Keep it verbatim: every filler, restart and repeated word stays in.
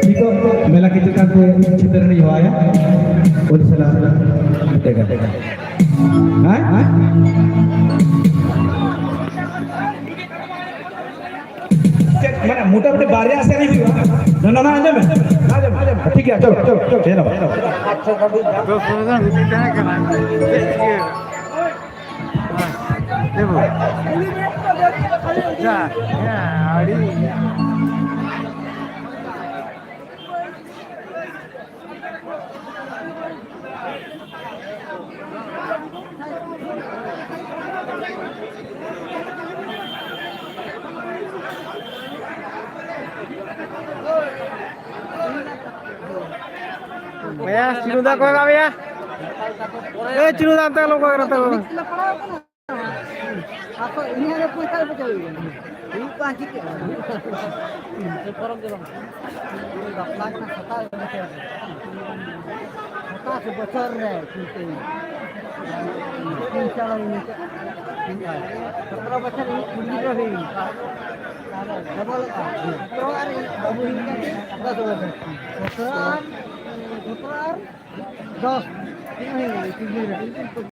ᱱᱤᱛᱚᱜ ᱢᱮᱞᱟ ᱠᱤᱪᱷᱩ ᱠᱟᱱ ᱛᱮ ᱪᱤᱛᱟᱹᱨ ᱞᱤᱧ ᱦᱚᱦᱚᱭᱟ᱾ ᱩᱱᱤ ᱥᱟᱞᱟᱜ ᱢᱤᱫᱴᱮᱡ ᱜᱟᱛᱮ᱾ ᱦᱮᱸ? ᱪᱮᱫ ᱢᱟᱱᱮ ᱢᱚᱴᱟᱢᱩᱴᱤ ᱵᱟᱨᱭᱟ ᱥᱮᱨᱮᱧ ᱦᱩᱭᱩᱜᱼᱟ᱾ ᱱᱚᱣᱟ, ᱱᱚᱣᱟ ᱟᱸᱡᱚᱢ ᱢᱮ᱾ ᱟᱸᱡᱚᱢ, ᱟᱸᱡᱚᱢ᱾ ᱴᱷᱤᱠ ᱜᱮᱭᱟ, ᱪᱚᱞᱚ, ᱪᱚᱞᱚ, ᱪᱚᱞᱚ᱾ ᱫᱚᱥ ᱯᱚᱱᱨᱚ ᱡᱚᱱ ᱵᱷᱤᱛᱤᱨ ᱛᱟᱦᱮᱸ ᱠᱟᱱᱟ᱾ ᱪᱮᱫ ᱪᱤᱠᱟᱹ? ᱦᱮᱸ, ᱞᱟᱹᱭ ᱵᱚ᱾ ᱟᱪᱪᱷᱟ, ᱦᱮᱸ, ᱟᱹᱰᱤ ᱵᱚᱭᱦᱟ, ᱪᱤᱱᱩ ᱫᱟ ᱚᱠᱚᱭ ᱢᱮᱱᱟᱜ ᱢᱮᱭᱟ? ᱮ, ᱪᱤᱱᱩ ᱫᱟ, ᱚᱱᱛᱮ ᱟᱞᱚᱢ ᱠᱚᱭᱚᱜ ᱱᱚᱛᱮ ᱠᱚᱭᱚᱜ ᱢᱮ᱾ ᱟᱠᱚ ᱤᱧᱟᱹᱜ ᱨᱮ ᱯᱚᱭᱥᱟ ᱨᱮ ᱵᱟᱡᱟᱣ ᱦᱩᱭᱩᱜ ᱠᱟᱱᱟ᱾ ᱦᱩᱭᱩᱜ ᱠᱟᱱ ᱪᱤᱠᱟᱹ? ᱯᱚᱨᱚᱵᱽ ᱫᱚ ᱵᱟᱝ᱾ ᱵᱟᱯᱞᱟ ᱠᱟᱱᱟ, ᱥᱟᱛᱟᱥ ᱵᱚᱪᱷᱚᱨ᱾ ᱥᱟᱛᱟᱥ ᱵᱚᱪᱷᱚᱨ ᱨᱮ ᱪᱤᱱᱛᱟᱹᱭ ᱢᱮ᱾ ᱛᱤᱱ ᱥᱟᱞ ᱦᱩᱭ ᱱᱤᱛᱚᱜ? ᱥᱚᱛᱨᱚ ᱵᱚᱪᱷᱚᱨ ᱤᱧ ᱠᱩᱲᱤ ᱜᱤᱫᱽᱨᱟᱹ ᱦᱩᱭ ᱮᱱᱟ᱾ ᱰᱚᱵᱚᱞᱚᱜᱼᱟ᱾ ᱥᱚᱛᱨᱚ ᱟᱨ ᱤᱧ ᱵᱟᱹᱵᱩ ᱦᱩᱭ ᱠᱟᱛᱮ ᱥᱟᱛᱟᱥ ᱵᱚᱪᱷᱚᱨ᱾ ᱥᱚᱛᱨᱚ ᱟᱨ, ᱥᱚᱛᱨᱚ ᱟᱨ ᱫᱚᱥ᱾ ᱛᱤᱱᱟᱹᱜ ᱦᱩᱭ ᱮᱱᱟ? ᱠᱩᱲᱤ ᱜᱤᱫᱽᱨᱟᱹ᱾